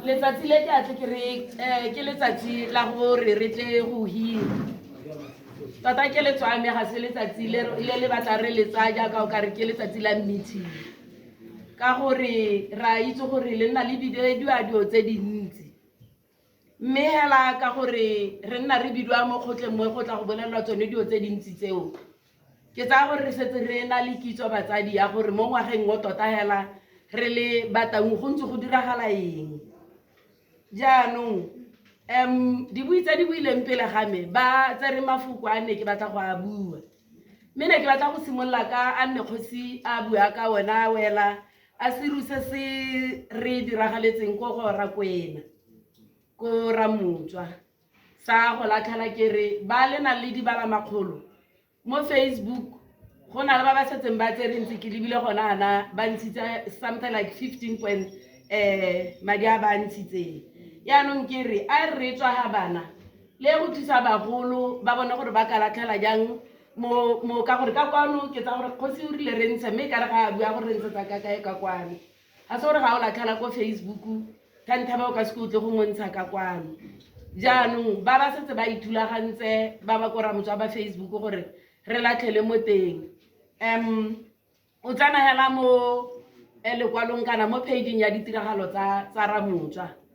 Letsatsi le ke a tle ke re ke letsatsi la gore re tle go hira. Tota ke letswame ga se letsatsi le le batla re le tsaya jaaka o kare ke letsatsi la meeting. Ka gore ra itse gore le nna le bidiwa dilo tse dintsi. Mme hela ka gore re nna re bidiwa mo kgotleng mo go tla go bolelelwa tsone dilo tse dintsi tseo. Ke tsaya gore re setse re na le kitso batsadi ya gore mo ngwageng o tota hela re le Bataung go ntse go diragala eng. Jaanong dibui tse di buileng pele ga me ba tsere mafoko a ne ke batla go a bua. Mme ne ke batla go simolola ka a nne kgosi a bua ka ona a wela a seru se se re diragaletseng ko go Rakwena, ko Ramotswa. Sa go latlhela ke re ba le nang le dibalamakgolo mo Facebook go na le ba ba setseng ba tsere ntse ke lebile gona ana ba ntshitse something like 15 point madi a ba ntshitseng. Yaanong ke re a re tswa ga bana le go thusa bagolo ba bone gore ba ka latlhela jang mo ka gore ka kwano ke tsa gore kgosi o rile re ntshe mme ka re ga a bua gore re ntshetsa ka kae ka kwano. Ga se gore ga o latlhela ko Facebook thantha o ka se o tle go mo ntsha ka kwano. Jaanong ba ba setse ba ithulagantse ba ba ko Ramotswa ba Facebook gore re latlhele mo teng. O tsena hela mo lekwalong kana mo page-ing ya ditiragalo tsa Ramotswa.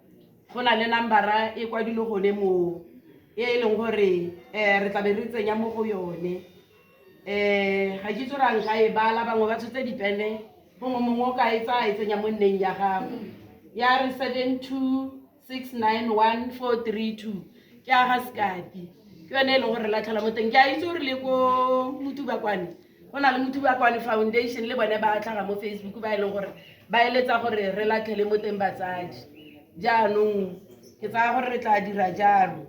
Go na le nambara e kwadilwe gone moo e e leng gore re tlabe re tsenya mo go yone. Ga ke itse gore a nka e bala, bangwe ba tshotse dipene, gongwe mongwe o ka e tsaya e tsenya mo nneng ya gago. Ya re 72691432 ke a ga Sekapi. Ke yone e leng gore re latlhela mo teng. Ke a itse gore le ko Motubakwane, go na le Motubakwane Foundation le bone ba tlhaga mo Facebook ba e leng gore ba eletsa gore re latlhele mo teng batsadi. Jaanong ke tsaya gore re tla dira jalo.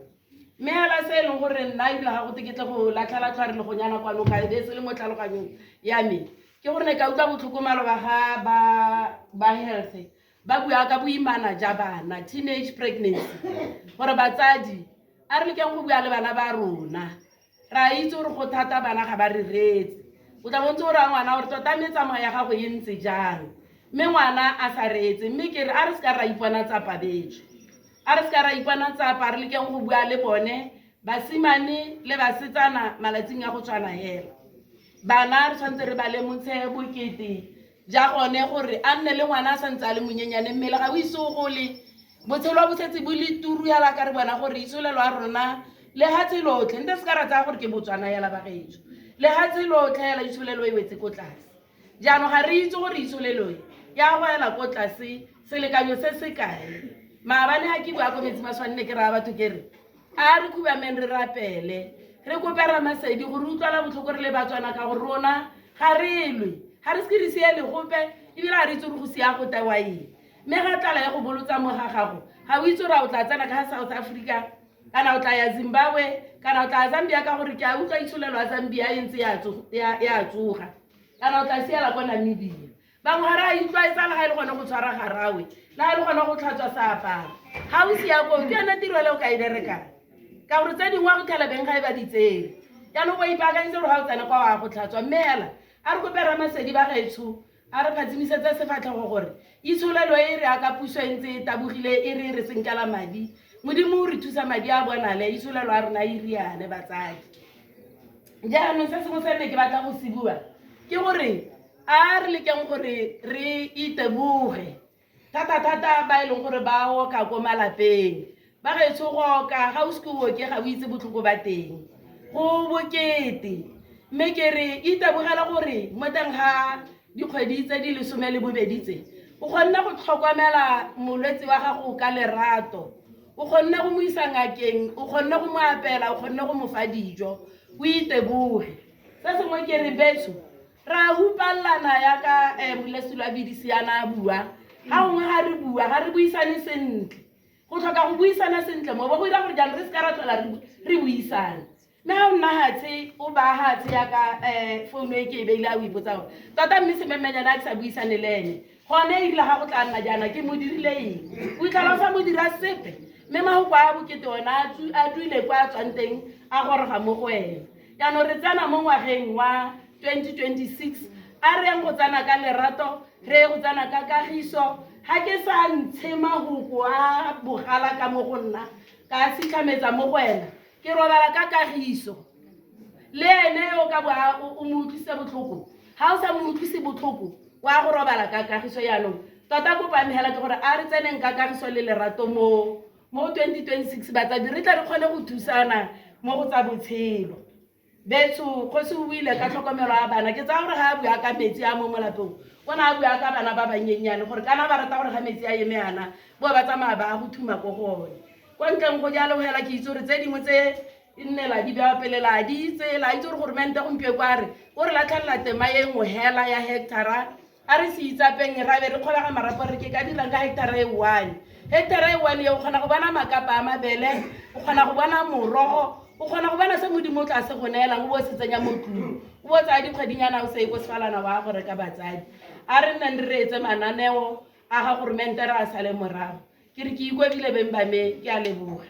Mme hela se e leng gore nna ebile ga gote ke tle go latlhela tlhware le gonyana kwano ka e se le mo tlhaloganyong ya me, ke gore ne ka utlwa botlhoko maloba ga ba health ba bua ka boimana ja bana, teenage pregnancy, gore batsadi a re lekeng go bua le bana ba rona. Re a itse gore go thata bana ga ba re reetse. O tla bontse o raya ngwana gore tota metsamao ya gago e ntse jang, mme ngwana a sa reetse. Mme ke re a re seka ra ipona tsapa betsho, a re seka ra ipona tsapa, re lekeng go bua le bone basimane le basetsana malatsing a go tshwana hela. Bana re tshwanetse re ba lemotshe bokete ja gone gore a nne le ngwana a santse a le monyenyane, mmele ga o ise o gole, botshelo bo setse bo le turu yala ka re bona gore itsholelo ya rona lehatshe lotlhe, nte se ka ra tsaya gore ke Botswana yala bagaetsho, lehatshe lotlhe hela itsholelo e wetse ko tlase. Jaanong ga re itse gore itsholelo e ya go ela ko tlase selekanyo se se kae. Maabane ga ke bua ko metsi maswane ne ke raya batho ke re a re khubameng re rapele, re kope Ramasedi gore utlwala botlhoko re le Batswana, ka gore rona ga re lwe, ga re seke re sie legope, ebile ga re itse gore go sia go tewa eng. Mme ga tlala ya go bolotsa mo ga gago, ga o itse gore a o tla tsena ka South Africa kana o tla ya Zimbabwe kana o tla ya Zambia, ka gore ke a utlwa itsholelo ya Zambia e ntse ya tsoga, kana o tla siela kwa Namibia. Bangwe ga re a itlwaetsa le ga e le gone go tshwara garawe, le ga e le gone go tlhatswa seaparo. Ga o sia koo, ke yone tiro ele o ka e berekang, ka gore tse dingwe wa go tlhela beng ga e ba di tsere. Jaanong o ipaakanyetse gore ga o tsena kwa wa go tlhatswa. Mme hela a re kope Ramasedi ba gaetsho a re phatsimisetse sefatlhego gore itsholelo e re aka puso e ntse e tabogile e re re senkela madi, Modimo o re thusa madi a bonale, itsholelo ya rona e riane batsadi. Jaanong se sengwe se ne ke batla go se bua ke gore a re lekeng gore re iteboge thata-thata ba e leng gore ba oka ko malapeng. Ba gaetsho, go oka ga o seke o oke ga o itse botlhoko ba teng, go bokete. Mme ke re itebogela gore mo teng ga dikgwedi tse di 12 tse o kgonne go tlhokomela molwetse wa gago ka lerato, o kgonne go mo isa ngakeng, o kgonne go mo apela, o kgonne go mo fa dijo, o iteboge. Se sengwe ke re betsho ra hupallana yaka Molesilo a BDC a na a bua, ga gongwe ga re bua ga re buisane sentle. Go tlhoka go buisana sentle mo bo go dira gore jaanong re seka ra tlhola re buisana. Mme ga o nna hatshe o ba hatshe yaka founu e ke e beile a o ipotsa gore tota mme sememmenyana a ke sa buisane le ene gone e rile ga go tla nna jaana ke mo dirile eng, o itlhela o sa mo dira sepe. Mme mahoko a bokete ona a dule kwa a tswang teng a goroga mo go wena. Jaanong re tsena mo ngwageng wa 2026, a re yang go tsena ka lerato, re ye go tsena ka kagiso, Ga ke sa ntshe mahoko a bogala ka mo go nna ka a sitlhametsa mo go wena, ke robala ka kagiso. Le ene yo o ka bo o mo utlwisitse botlhoko, ga o sa mo utlwise botlhoko, wa go robala ka kagiso. Jaanong tota kopo ya me hela ke gore a re tseneng ka kagiso le lerato mo mo 2026 batsadi, re tle re kgone go thusana mo go tsa botshelo. Betsho, kgosi o buile ka tlhokomelo ya bana. Ke tsaya gore ga a bua ka metsi a mo molapong, o ne a bua ka bana ba banyenyane gore kana ba rata gore ga metsi a eme yana bo ba tsamaya ba go thuma ko go one. Kwa ntleng go jalo hela ke itse gore tse dingwe tse e nne la di bewa pele la di itse, la itse gore goromente gompieko a re o re latlhelela tema e nngwe hela ya hectara. A re se itsapeng ra be re kgobega marapo re ke ka dirang ka hectara e one. Hectara e one e o kgona go bona makapa a mabele, o kgona go bona morogo, o kgona go bona se Modimo o tla se go neelang, o bo o se tsenya mo tlung, o bo tsaya dikgwedinyana o se ye ko Sefalana wa go reka. Batsadi, a re nneng re reetse mananeo a ga goromente re a sale morago. Ke re ke ikobile beng ba me, ke a leboga.